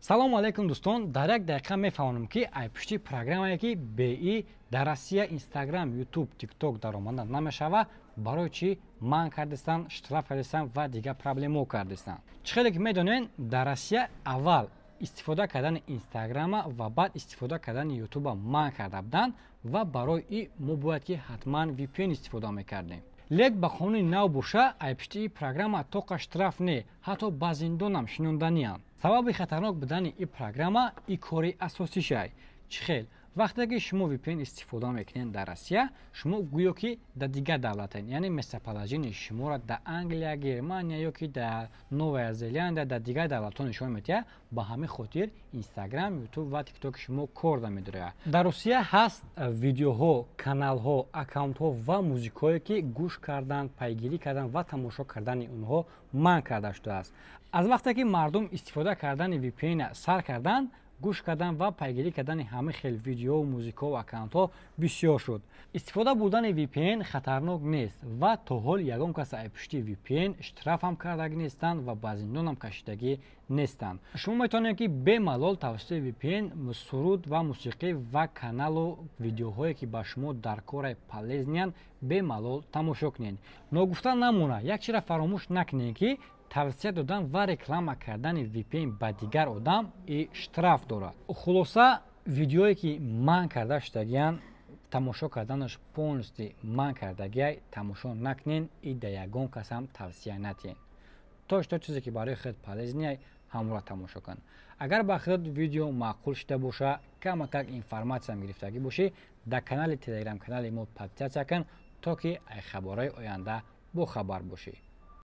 Салому алейкум, дӯстон. Дар як дақиқа мефаҳмонам, ки ай пушти программае, ки бе дар Россия Инстаграм, Ютуб, Тикток даромада намешава, барои чӣ манъ кардистанд, штраф кардистанд ва дигар проблемао кардистанд. Чӣ хеле ки медонед, дар Россия аввал истифода кардани Инстаграма ва баъд истифода кардани Ютуба манъ карда буданд ва барои и мо бояд ки ҳатман VPN истифода мекардем. Лек ба қонуни нав боша, ай пушти программа тоқа штраф не, ҳатто ба зиндонам шинонданианд. Сабаби хатарнок будани ин программа и кори асосишай. Чӣ хел? Вақте ки шумо VPN истифода мекунед дар Россия, шумо гӯё ки дар дигар давлатен, яъне местоположение шуморо дар Англия, Германия ё ки дар Новая Зеландия, дар дигар давлатҳо нишон медиҳад. Ба ҳамин хотир Инстаграм, Ютуб ва Тиктоки шумо кор намедорад. Дар Русия ҳаст видеоҳо, каналҳо, аккаунтҳо ва музикҳое, ки гӯш кардан, пайгирӣ кардан ва тамошо кардани онҳо манъ карда шудааст. Аз вақте ки мардум истифода кардани VPN сар карданд, гӯш кардан ва пайгирӣ кардани ҳама хел видео, музикҳо ва аккаунтҳо бисёр шуд. Истифода бурдани VPN хатарнок нест ва то ҳол ягон кас ай пушти VPN штрафам кардагӣ нестанд ва ба зиндонам кашидагӣ нестанд. Шумо метавонед, ки бемалол тавассути VPN суруд ва мусиқӣ ва каналу видеоҳое, ки ба шумо дар кораи полезный анд, бемалол тамошо кунед. Ногуфта намона, як чизра фаромӯш накунед, ки тавсия додан ва реклама кардани VPN ба дигар одам и штраф дорад. Хулоса, видеое, ки манъ карда шудагиянд, тамошо карданаш полностью манъ кардагиай, тамошо накунен и да ягон касам тавсия натиҳен. То что чизе, ки барои худ полезный ай, ҳамонро тамошо кун. Агар ба худ видео маъқул шуда боша, камакак информатсиям гирифтагӣ бошӣ, дар канали телеграм канали мо подписаться кун, то ки ай хабарҳои оянда бохабар бошӣ.